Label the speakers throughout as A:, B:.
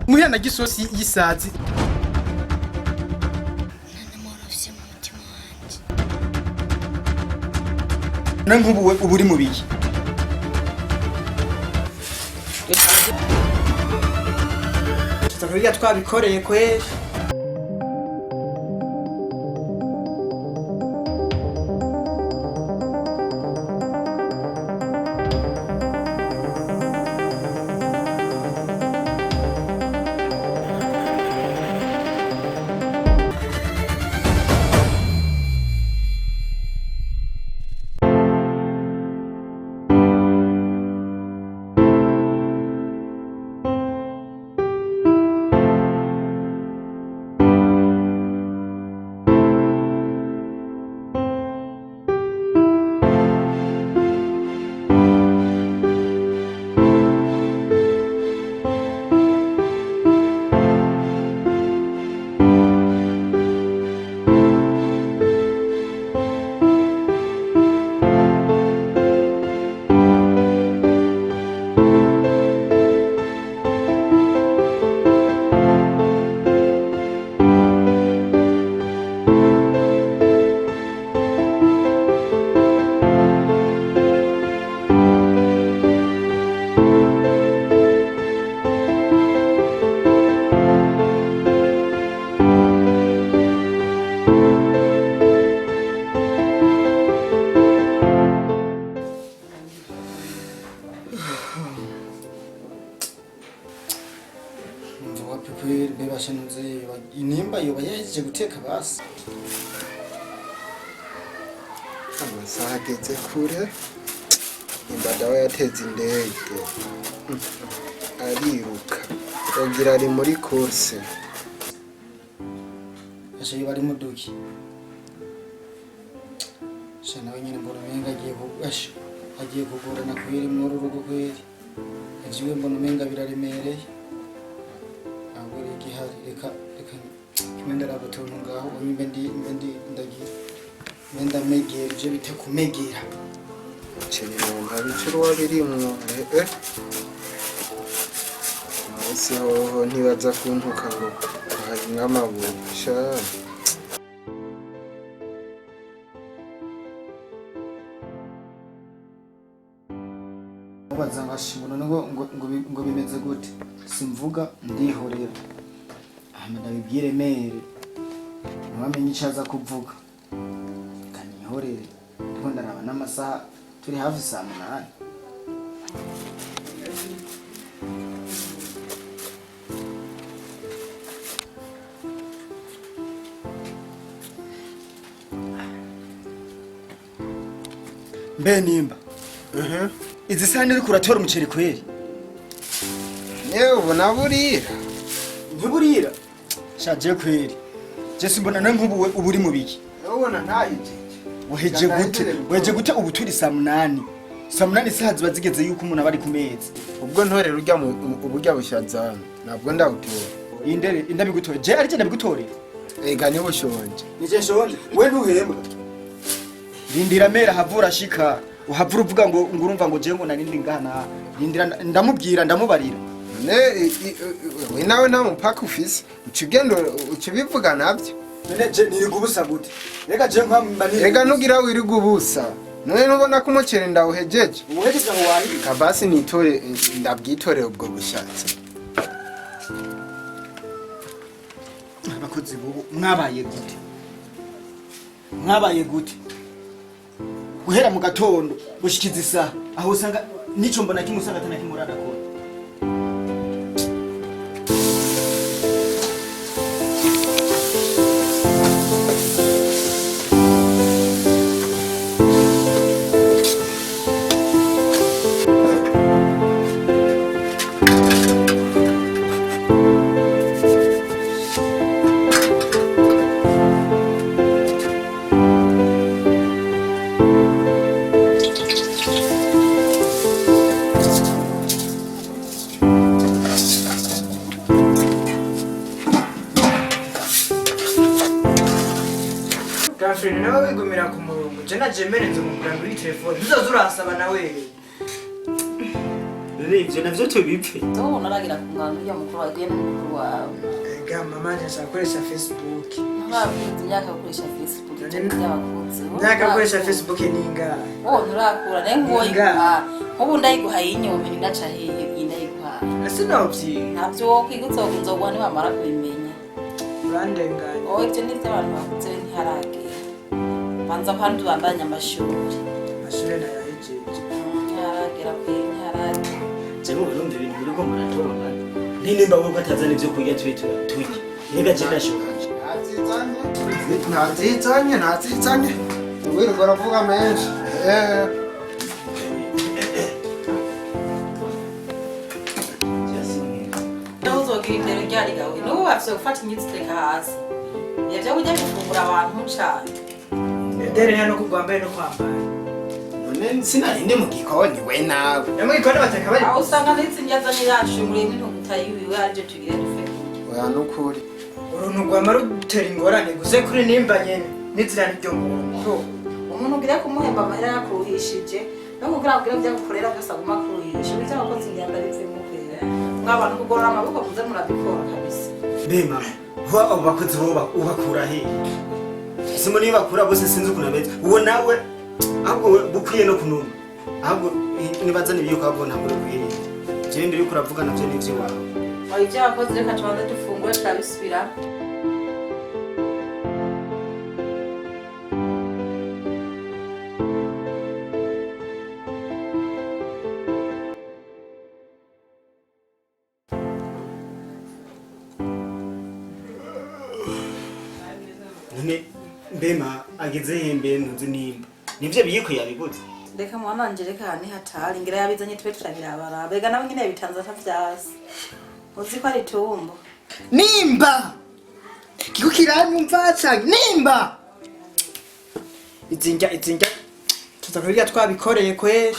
A: Muhira na gisosi y'isazi.
B: Nta n'amahoro afise mu mutima wanje.
A: Na nk'ubu we uba uri mu biki?
C: Tuza kubirya twabikoreye kweri.
A: Umva wa pepe bebashanuze inimba yoba yahejeje guteka basi.
D: Amasaha ageze kure, imbadawa yateze indege ariruka ugira ari muri course.
A: Asha yoba ari muduki. Sha nawe nyene mbona umenga agiye asha agiye kugorana kweri muri uru rugo kweri. Ivyiwe mbona umenga biraremereye. Ntabwo ari igihari, reka reka kimwe ndaraba utuntu ngaho ubu mbe ndi mbe ndi ndagira mbe ndamegera ivyo bita kumegera.
D: Ceri numva bicurwa birimwo eh munsi hoho ntibaza kuntuka ngo harimwo amabuye sha.
A: Mubaza ngo ashibona ngo ngo ngo ngo bimeze gute, simvuga ndihorera hama ndabibwire mere ntiwamenye ico aza kuvuga, reka nihorere ndiko ndaraba n'amasaha turi hafi saa 8. Mbe nimba izi sahani uriko uratora umuceri kweri?
D: Yewe ubona burira.
A: Ntiburira sha je kweri, je simbona na nk'ubu we uba uri mu biki?
D: Ubona ntayijeje.
A: Waheje gute? Waheje gute ubu turi saa 8? Saa 8 isaha ziba zigeze yuko umuntu aba ari ku meza.
D: Ubwo ntorera urya uburya bushazana ntabwo ndawutora.
A: Indere indabigutora je ari je ndabigutorera.
D: Ega niba ushonje.
A: Nije nshonje we ntuhembwa. Rindira mera havura shika uhavura uvuga ngo ngo urumva ngo je ngo narindi ngana. Rindira ndamubwira ndamubarira.
D: Ne we nawe nta mupaka ufise uca ugenda uca ubivuga navyo.
A: None je niriga ubusa gute? Reka je nkwamba niriga.
D: Ega nugira wiriga ubusa none ntubona ko umuceri ndawuhejeje?
A: Uhejeje aho wahirika.
D: Kabasi nitore ndabwitorere ubwo bushatse.
A: Abakozi bubu mwabaye gute? Mwabaye gute? Guhera mu gatondo gushikiza isaha aho usanga nico mbona kimwe usanga atana kimwe uradakora.
C: Gafrine nawe wigumira ku murongo, je naje merenze umugura muri telefone ntuzoza uransaba nawe.
E: None ivyo navyo tubipfe?
F: Ubu naragira ku ngano uriya mukuru wawe ugiye n'umukuru wawe.
C: Ega mama, nshaka gukoresha Facebook.
F: Nturakuze imyaka yo gukoresha Facebook, ibyo ni iby'abakuze.
C: Imyaka yo gukoresha Facebook ni ingahe?
F: Wowe nturakura nayo nguwo.
C: Ingahe?
F: Yiguha nk'ubu ndayiguhaye inyuma inaca hehe iyi ndayiguhaye?
C: Ese nobyiga?
F: Ntabyo wokwiga, uzoguha nibamara kubimenya.
C: Urandenganya.
F: Wowe ibyo ni iby'abantu bakuze, ntiharagera, banza kandi ubandanye amashuri.
C: Amashuri nayahejeje.
F: Ntiharagera kwe, ntiharagera.
E: Jewe urumva ibintu biriko muratonga ntinimba wewe ko atazana ivyo kurya tube turya, rega je ndashonje.
D: Ntazizanye, ntazizanye, ntazizanye, wirirwa uravuga menshi.
F: Naho uzogira indero ryari gawe? N'ubu bafise gufata inyitsi iteka hasi, ivyo kurya bifungura abantu cane.
C: Edere no kugwambaye no kwambara.
D: None sinarinde mu gikoni we nawe?
C: No mu gikoni bateka bari.
F: Aho usanga ndetse indya zanye yashunguriyemo intuguta yiwiwe, arivyo tugire dufe kurya.
D: Oya, nukuri.
C: Uruntu rwama rutera ingorane guze kuri nimba nyene nizira niryo muntu.
F: Umuntu ugira kumuhemba amahera yakuruhishije no kugira ngo ibyo agukorera byose aguma akuruhisha, bityo abakozi inganda bivemo kwera mwabantu kugorora amaboko muze murabikora kabisa.
E: Mbe mama, vuba abo bakozi bo ubakura hehe? Simo niyo bakura bose, sinzi ukuntu ameze uwo nawe. Ahubwo we bukwiye no kunuma, ahubwo nibazana ibiyiko, ahubwo ntabwo uri kuyirinda. Jewe ndiri kuravuga navyo n'ivy'iwawe.
F: Oya, ibyo abakozi reka tubanze dufungure, turabisubira.
E: None mbema ageze he? Mbe ntuzi nimba nivyo biyiko yabiguze?
F: Reka mwana wanje, reka nihatari ngira yabizanye tube turabirabaraba. Ega nawe nyine yabitanze atavyasi, uzi ko ari tumbo.
C: Nimba kiko kiranyumva canke nimba izinjya izinjya tuza kurya twabikoreye kweri.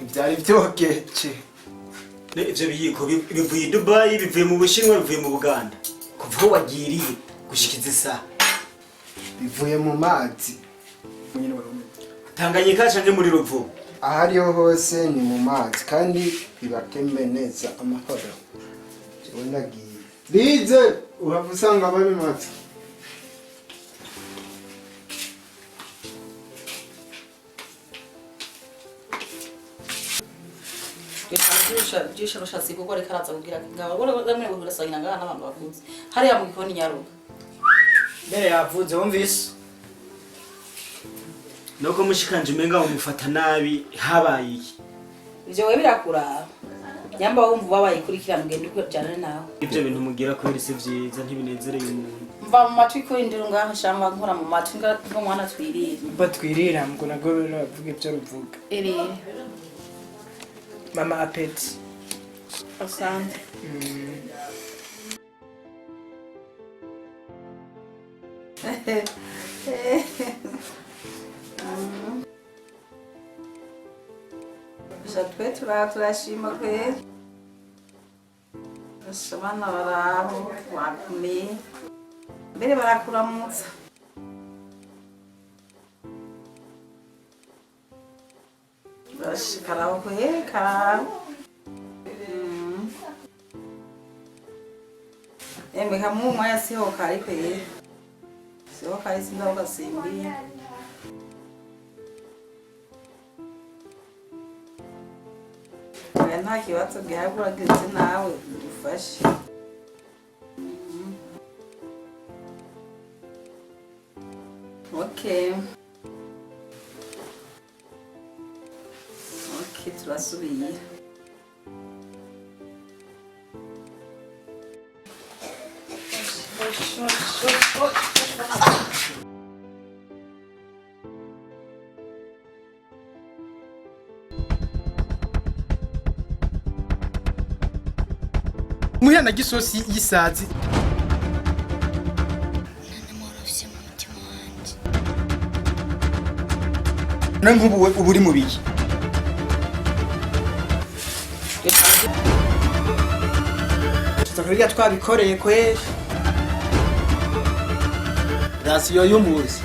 D: Ibyari byogeje.
E: Ne ivyo biyiko bivuye i Dubai, bivuye mu Bushinwa, bivuye mu Buganda? Kuva aho wagiriye gushikiza isaha.
D: Bivuye mu mazi.
E: Tanganyika canke muri Ruvubu?
D: Aho ariho hose ni mu mazi kandi bibatembe neza amahoro. Jewe ndagiye bize, uhava usanga babimaze.
F: Byisharushatsi kuko ariko araza kugira ngabo bamwe urasanga ngaha n'abantu bakuze hariya mu gikoni nyaruka.
C: Mbere yavuze, wumvise?
E: Nuko mushikanje umenga mumufata nabi, habaye iki?
F: Ivyo we birakuraba, nyamba wumva ubabaye ikurikirana ugenda ukujana nawe.
E: Ivyo bintu mugira kubera si vyiza, ntibinezereye umuntu.
F: Mva mu matwi kuri ndiro ngaho shamba nkora mu matwi ngo mwana twirire.
C: Batwirira ngo nabwo rero bavuga ibyo ruvuga.
F: Ere.
C: Mama, appétit.
F: Asante. Gusa twe turashima kweri. Gusa abana baraho bakomeye, mbere barakuramutsa. Karaho kweri, karaho. Emwe kamwe umwanya siho kari kweri, siho kari, sinzi aho gasimbiye. Oya, nta kibazo gihari, uragize nawe dufashe. Okay. Okay, turasubiye.
G: Muhira na gisosi y'isazi.
B: Nta n'amahoro mfise mu mutima wanje.
A: None nk'ubu we uba uri mu biki?
C: Tuza kubirya twabikoreye kweri.
H: Rasiyo y'umunsi